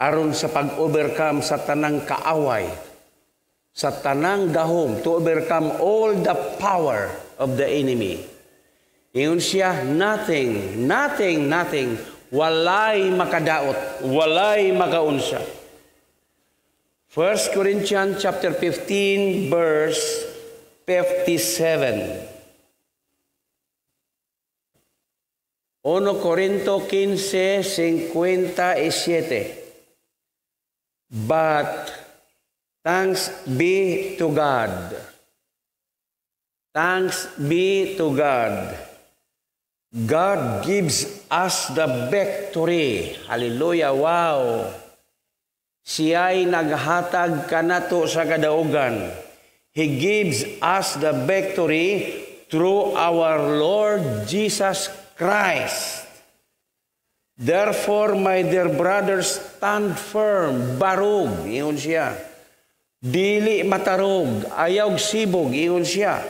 aron sa pag-overcome sa tanang kaaway, sa tanang gahom, to overcome all the power of the enemy. Ingon siya, nothing, nothing, nothing, walay makadaot, walay makaunsa. 1 Corinthians chapter 15 verse 57. 1 Corinto 15:57. But thanks be to God. Thanks be to God. God gives us the victory. Hallelujah. Wow. Siya'y naghatag kanato sa kadaugan. He gives us the victory through our Lord Jesus Christ. Therefore, my dear brothers, stand firm. Barog, ingon siya. Dili matarog, ayaw sibog, ingon siya.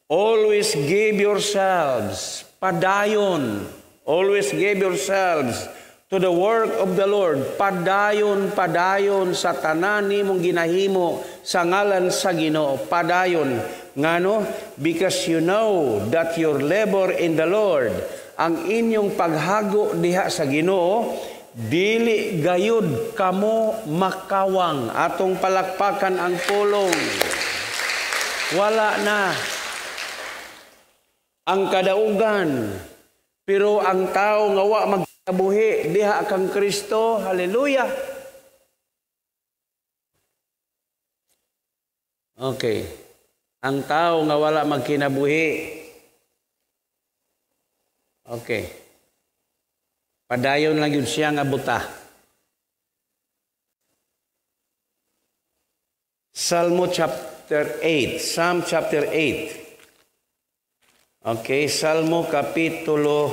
Always give yourselves, padayon. Always give yourselves to the work of the Lord. Padayon, padayon sa tanan nimong ginahimo sa ngalan sa Ginoo. Padayon. Ngano? Because you know that your labor in the Lord, ang inyong paghago diha sa Ginoo, dili gayud kamo makawang. Atong palakpakan ang pulong. Wala na ang kadaugan. Pero ang tao nga wa magkabuhi diha kang Kristo, hallelujah. Okay. Ang tao nga wala magkinabuhi. Okay. Padayon lang yun siya nga buta. Salmo chapter 8. Psalm chapter 8. Okay, Salmo kapitulo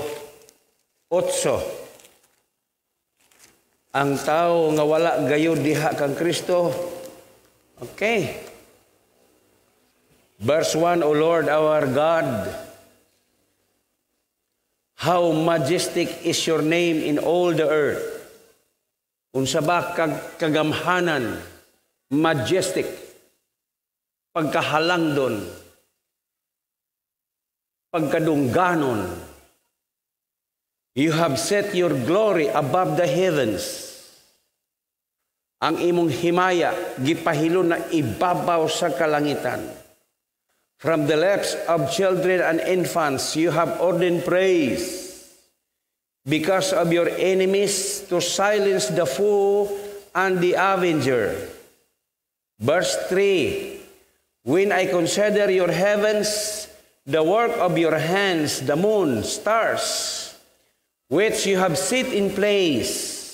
8. Ang tao nga wala gayud diha kang Kristo. Okay. Verse 1, O Lord our God, how majestic is your name in all the earth. Unsa ba kagamhanan, majestic, pagkahalangdon, pagkadungganon. You have set your glory above the heavens. Ang imong himaya gipahilon na ibabaw sa kalangitan. From the lips of children and infants you have ordained praise because of your enemies, to silence the foe and the avenger. Verse 3, when I consider your heavens, the work of your hands, the moon, stars, which you have set in place.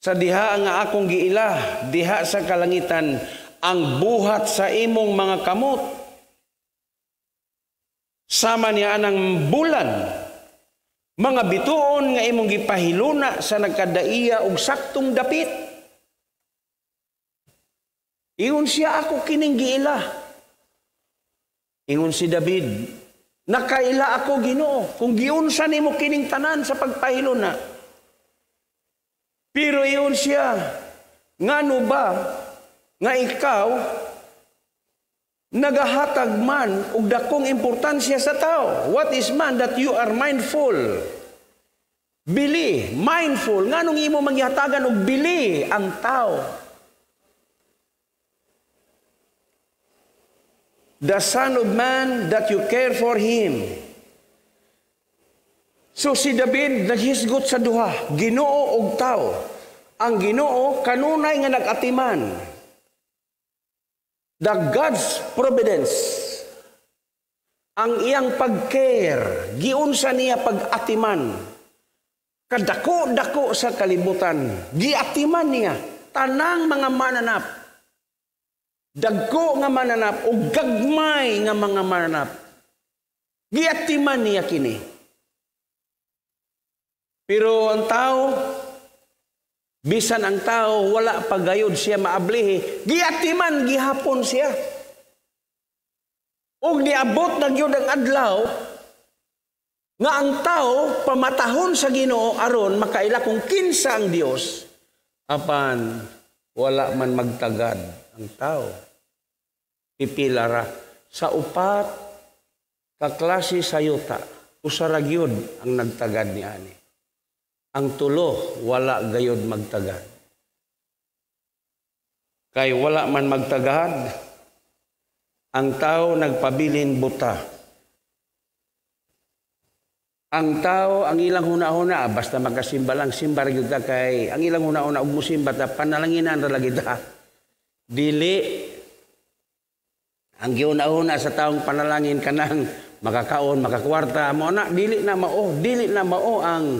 Sa diha nga akong giila, diha sa kalangitan, ang buhat sa imong mga kamot. Sama niya anang bulan, mga bituon nga imong gipahiluna sa nagkadaiya og saktong dapit. Ingon siya, ako kining giila. Ingon si David, nakaila ako, Ginoo, kung giunsa nimo kining tanan sa pagpahiluna. Pero ingon siya, ngano ba nga ikaw nagahatag man og dakong importansya sa tao? What is man that you are mindful? Bili, mindful. Nganong imo manghatagan og bili ang tao? The son of man that you care for him. So si David naghisgot sa duha, Ginoo og tao. Ang Ginoo kanunay nga nag-atiman. The God's providence, ang iyang pag-care, giunsa niya pag-atiman. Kadako-dako sa kalibutan, giatiman niya tanang mga mananap. Dagko nga mananap o gagmay nga mga mananap. Giatiman niya kini. Pero ang tao, bisan ang tao, wala pagayod siya maablihi, giatiman gihapon siya. Og niabot na gyud ang adlaw nga ang tao pamatahon sa Ginoo aron makaila kung kinsa ang Dios, apan wala man magtagad ang tao. Pipila ra sa upat ka klase sa yuta, usa ra gyud ang nagtagad niani. Ang tulo wala gayod magtagad. Kay wala man magtagad, ang tao nagpabilin buta. Ang tao, ang ilang huna-huna, basta magkasimba lang, simba ra gyud ta, kay ang ilang huna-huna og musimba ta, panalanginan ra lagi ta. Dili ang gihuna-huna sa taong panalangin kanang makakaon, makakwarta, mao na dili na mao, dili na mao ang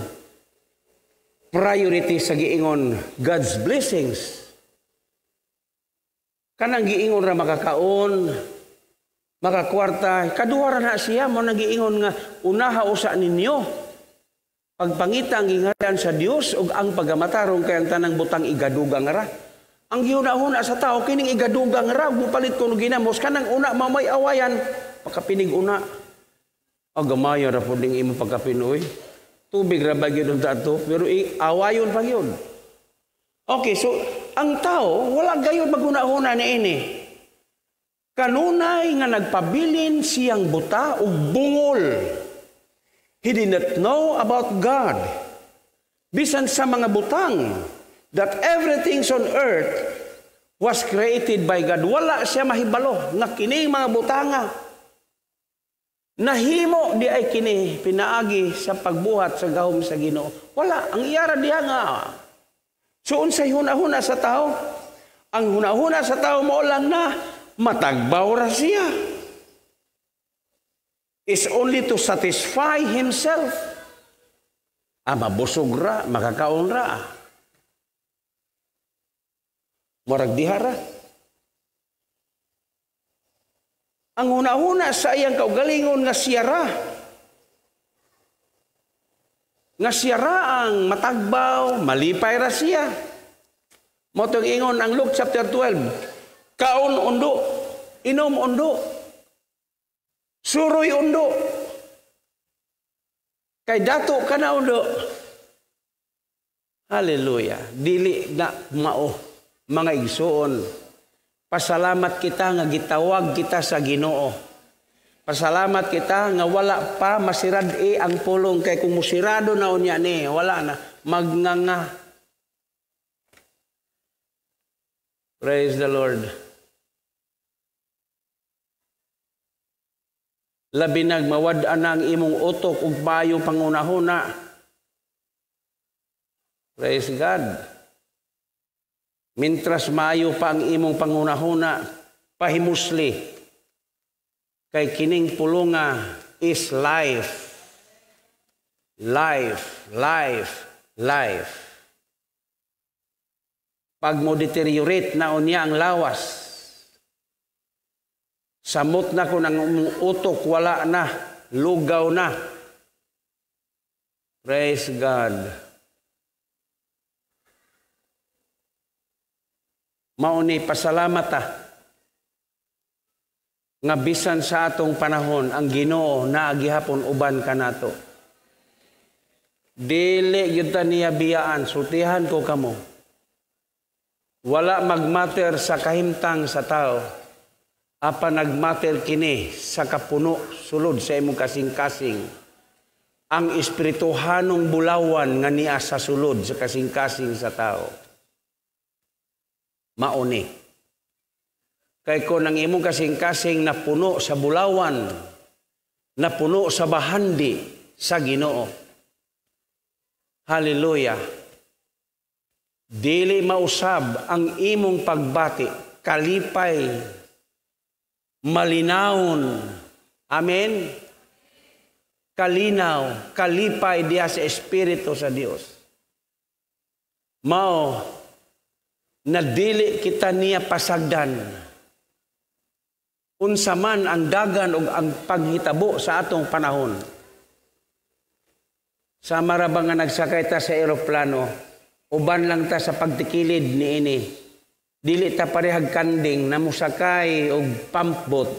priority sa giingon God's blessings. Kanang giingon ra makakaon, makakwarta, kaduha ra na siya, mao nang giingon nga unaha usa ninyo pagpangita ang gingharian sa Dios ug ang pagamatarong, kay ang tanang butang igadugang ra. Ang gihuna-huna sa tao kining igadugang ra, mupalit kuno ginamos kanang una mamay awayan, pagkapinig una. Agamaya ra pud ning imong pagkapinoy. Tubig ra ba gyud unta ato, pero awayon pa gyud. Okay, so ang tao wala gayud maghuna-huna niini. Kanunay nga nagpabilin siyang buta ug bungol. He did not know about God. Bisan sa mga butang, that everything on earth was created by God. Wala siya mahibalo nga kini mga butanga nahimo di ay kini pinaagi sa pagbuhat sa gahom sa Ginoo. Wala ang iyara diha nga. So unsay hunahuna sa tao? Ang hunahuna sa tao mao lang na matagbaw ra siya. Is only to satisfy himself. Ah, mabusog ra, makakaon ra. Murag diha ra. Ang hunahuna sa iyang kaugalingon nga siya ra. Nga siya ra ang matagbaw, malipay ra siya. Mao tong ingon ang Luke chapter 12. Kaon undo, inom undo, suroy undo. Kay dato ka na undo. Hallelujah. Dili na mao, mga igsuon. Pasalamat kita nga gitawag kita sa Ginoo. Pasalamat kita nga wala pa masirad-e ang pulong, kay kung musirado na unya ni, wala na, magnganga. Praise the Lord. Labi nag mawad-an ang imong utok ug payo pangunahuna. Praise God. Mintras maayo pa ang imong pangunahuna, pahimusli. Kay kining pulunga is life. Life, life, life. Pag mo deteriorate na unya ang lawas, samot na kung ang utok, wala na. Lugaw na. Praise God. Mao ni pasalamat ta nga bisan sa atong panahon ang Ginoo naa gihapon uban kanato. Dili gyud ta niya biyaan, sultihan ko kamo. Wala magmater sa kahimtang sa tao, apan nagmater kini sa kapuno sulod sa imong kasing-kasing. Ang espirituhanong bulawan nga niya sa sulod sa kasing-kasing sa tao. Mao ni. Kay kung ang imong kasing-kasing napuno sa bulawan, napuno sa bahandi sa Ginoo. Hallelujah. Dili mausab ang imong pagbati, kalipay, malinawon. Amen? Kalinaw, kalipay diha sa Espiritu sa Dios. Mao na dili kita niya pasagdan. Unsa man ang dagan og ang paghitabo sa atong panahon. Sama ra ba nga nagsakay ta sa eroplano, uban lang ta sa pagtikilid niini. Dili ta parehag kanding na mosakay og pumpboat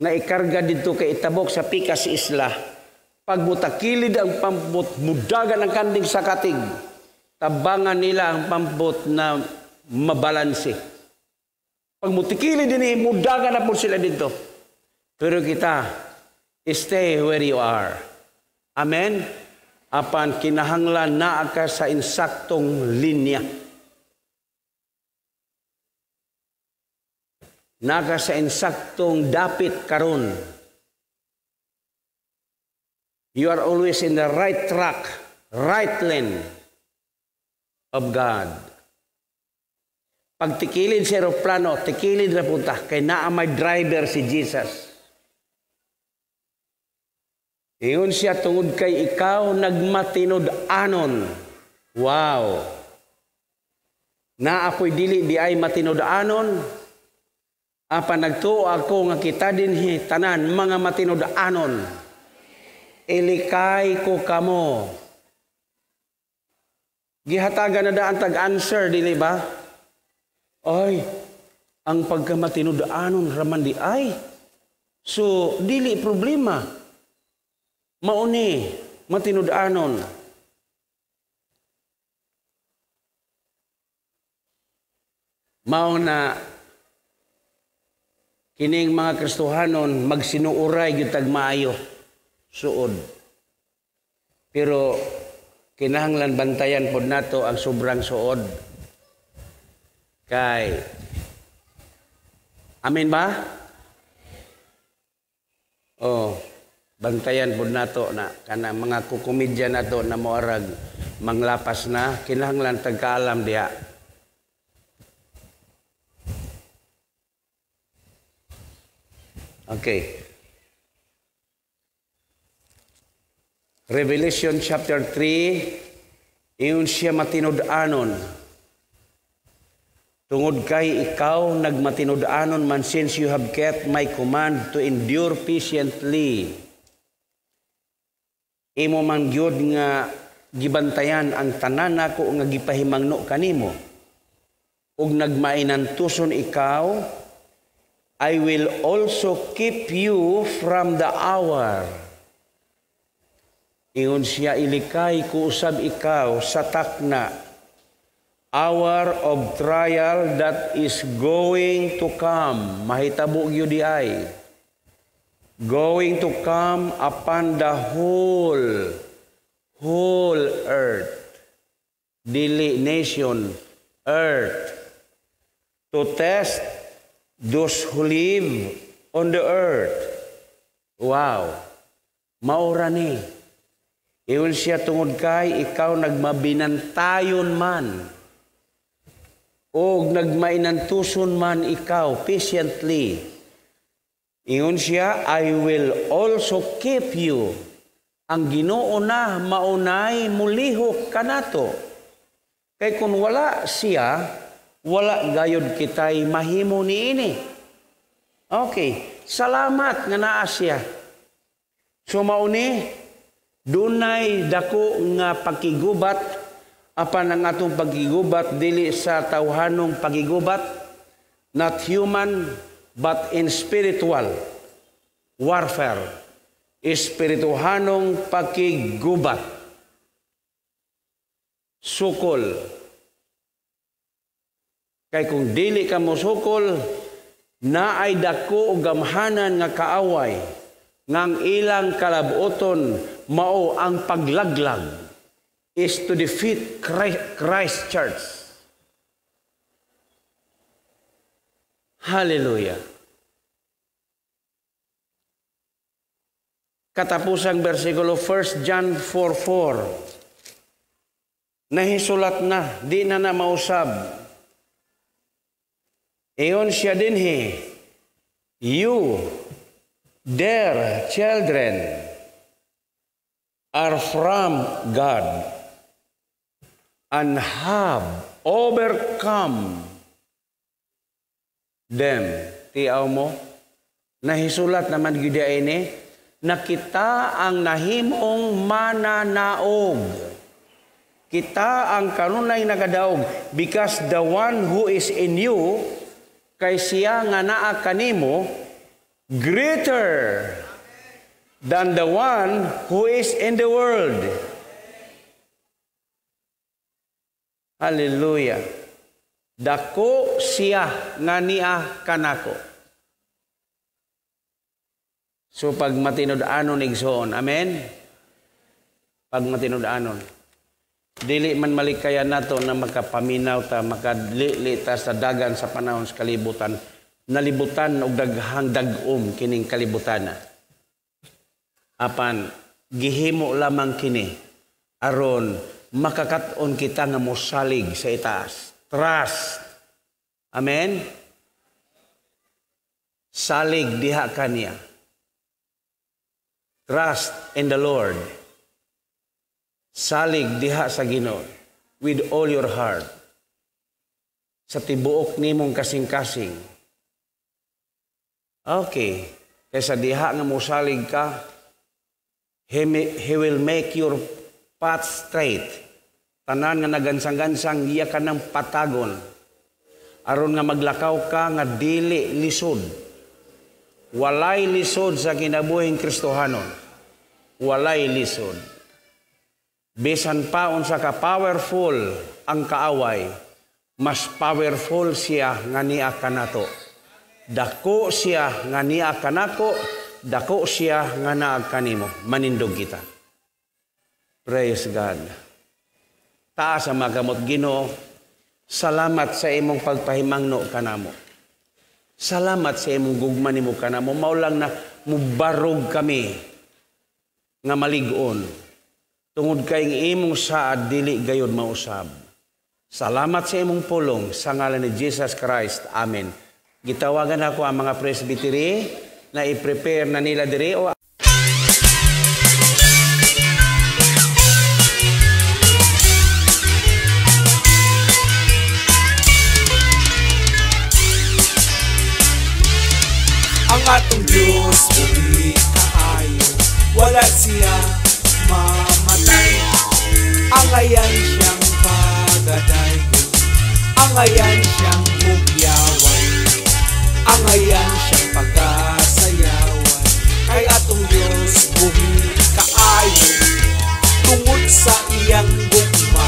na ikarga didto kay itabok sa pikas isla. Pag mutakilid ang pumpboat, mudagan ang kanding sa katig. Tabangan nila ang pumpboat na mabalanse. Pag mutikilid din, mudagan na po sila dito. Pero kita, stay where you are. Amen? Apan kinahanglan naa ka sa insaktong linya. Naa ka sa insaktong dapit karon. You are always in the right track, right lane of God. Pag tikilid sa eroplano, tikilid na punta, kay naa may driver si Jesus. Ingon siya, tungod kay ikaw nagmatinud-anon. Wow! Na ako'y dili di ay matinud-anon. Apan nagtuo ako nga kita dinhi tanan mga matinud-anon. Ilikay ko kamo. Gihatagan na daan tag-answer, dili ba? Ay, ang pagkamatinud-anon raman di ay. So, dili problema. Mauni, matinud-anon. Mao na kining mga Kristohanon magsinuuray gyud tag maayo suod. Pero kinahanglan bantayan pod nato ang sobrang suod. Kay amen ba? Oh, bantayan pod nato na kana mga kukomedya nato na moarag manglapas na, kinahanglan tagkaalam diha. Okay. Revelation chapter 3, iyon siya matinud-anon. Tungod kay ikaw nagmatinud-anon man, since you have kept my command to endure patiently. Imo man gyud nga gibantayan ang tanan nako nga gipahimangno kanimo. Ug nagmainantuson ikaw, I will also keep you from the hour. Ingon siya, ilikay ko usab ikaw sa takna, hour of trial that is going to come. Mahitabo gyud di ay. Going to come upon the whole earth. Dili nation, earth. To test those who live on the earth. Wow. Maura ni. Iyon siya, tungod kay ikaw nagmabinantayon man o nagmainantuson man ikaw patiently. Ingon siya, I will also keep you. Ang Ginoo na maunay mulihok kanato. Kay kung wala siya, wala gayod kita'y mahimo niini. Okay, salamat nga naa siya. So mauni, dunay dako nga pagkigubat, apan ang atong pagkigubat dili sa tawhanong pagigubat, not human but in spiritual warfare, espirituhanong pagkigubat. Sukol. Kay kung dili ka mo sukol, naay dako og gamhanan nga kaaway ngang ilang kalabuoton mao ang paglaglag, is to defeat Christ Church. Hallelujah. Katapusang bersikulo 1 John 4:4. Nahisulat na, di na na mausab. Iyon siya dinhi, you, their children, are from God and have overcome them. Tiaw mo, nahisulat naman gyud ini na kita ang nahimong mananaog. Kita ang kanunay nagadaog, because the one who is in you, kay siya nga naa kanimo, greater than the one who is in the world. Hallelujah. Dako siya nga niya kanako. So pag matinud-anon igsoon, amen? Pag matinud-anon, dili man malikaya nato na makapaminaw ta, makalili ta sa dagan sa panahon sa kalibutan. Nalibutan og daghang dag-om kining kalibutan. Apan gihimo lamang kini aron makakat-on kita nga mosalig sa itaas. Trust. Amen? Salig diha kaniya. Trust in the Lord. Salig diha sa Ginoo with all your heart. Sa tibuok nimong kasing-kasing. Okay. Kaysa diha nga mosalig ka, He will make your path straight. Tanan nga nagansang-gansang, iya ka ng patagon. Aron nga maglakaw ka nga dili lisod. Walay lisod sa kinabuhing Kristohanon. Walay lisod. Bisan pa unsa ka powerful ang kaaway, mas powerful siya nga niya kanato. Dako siya nga niya kanako, dako siya nga naa kanimo. Manindog kita. Praise God. Taas ang magamot, Ginoo. Salamat sa imong pagpahimangno kanamo. Salamat sa imong gugma nimo kanamo. Mao lang na mubarog kami nga malig-on. Tungod kay imong saad dili gayud mausab. Salamat sa imong pulong sa ngalan ni Jesus Christ. Amen. Gitawagan ako ang mga presbytery na i-prepare na nila diri o ang atong Diyos buhi kaayo, wala siya mamatay. Angayan siyang pagadaygon, angayan siyang bugyawan, angayan siyang pagasayawan. Kay atong Diyos buhi kaayo, tungod sa iyang gugma,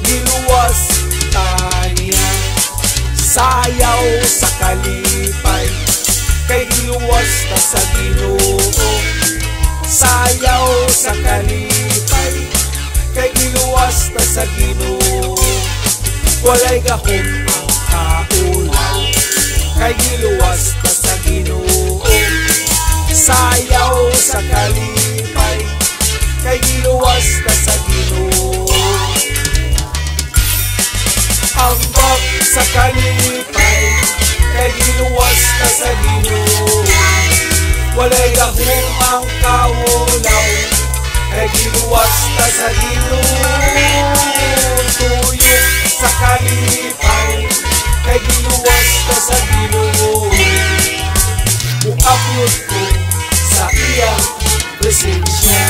niluwas taniya. Sayaw sa kalipay, kay giluwas ta sa Ginoo. Sayaw sa kalipay, kay giluwas ta sa Ginoo. Walay gahom ang kaulaw, kay giluwas ta sa Ginoo. Sayaw sa kalipay, kay giluwas ta sa Ginoo. Ambak sa kalipay, kay giluwas ta sa Ginoo. Walay gahom ang kaulaw, kay giluwas ta sa Ginoo. Tuyok sa kalipay, kay giluwas ta sa Ginoo. Muapyot ko sa iyang presensya.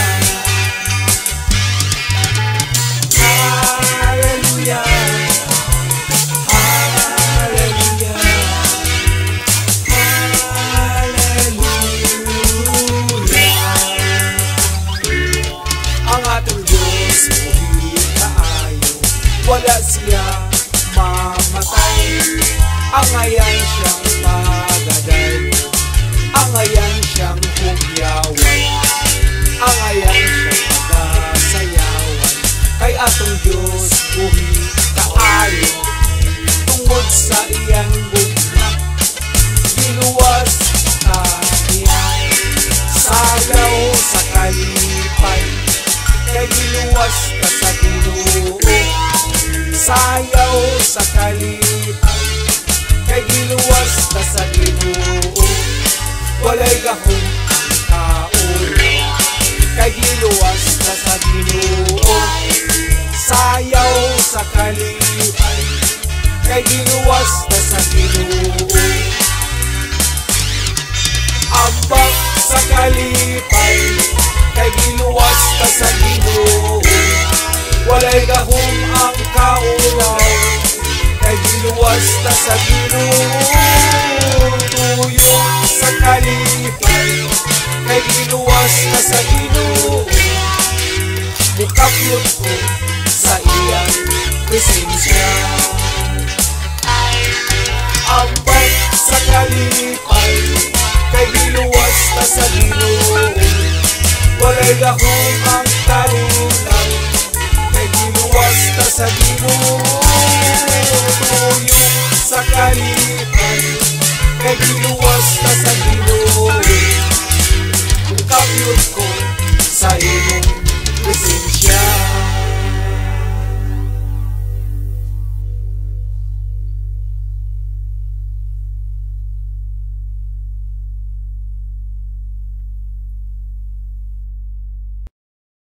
Hallelujah, Hallelujah, Hallelujah. Ang atong Diyos buhi kaayo, wala siya mamatay. Angayan siyang pagadayon, angayan siyang hugyawan, angayan siyang pagasayawan. Kay atong Diyos buhi kaayo, tungod sa iyang gugma, giluwas ta niya. Sayaw sa kalipay, kay giluwas ka sa Ginoo. Sayaw sa kalipay, kay giluwas ka sa Ginoo. Walay gahom ang kaulaw, kay giluwas ka sa Ginoo. Sayaw sa kalipay, kay giluwas ka sa Ginoo. Ambak sa kalipay, kay giluwas ka sa Ginoo. Walay gahom ang kaulaw, kay giluwas ta sa Ginoo. Tuyo sa kalipay, kay giluwas ta sa Ginoo. Mukaplot ko sa iyang presensya. Ambak sa kalipay, kay giluwas ta sa Ginoo. Walay gahom ang kalinaw, kay giluwas ta sa Ginoo.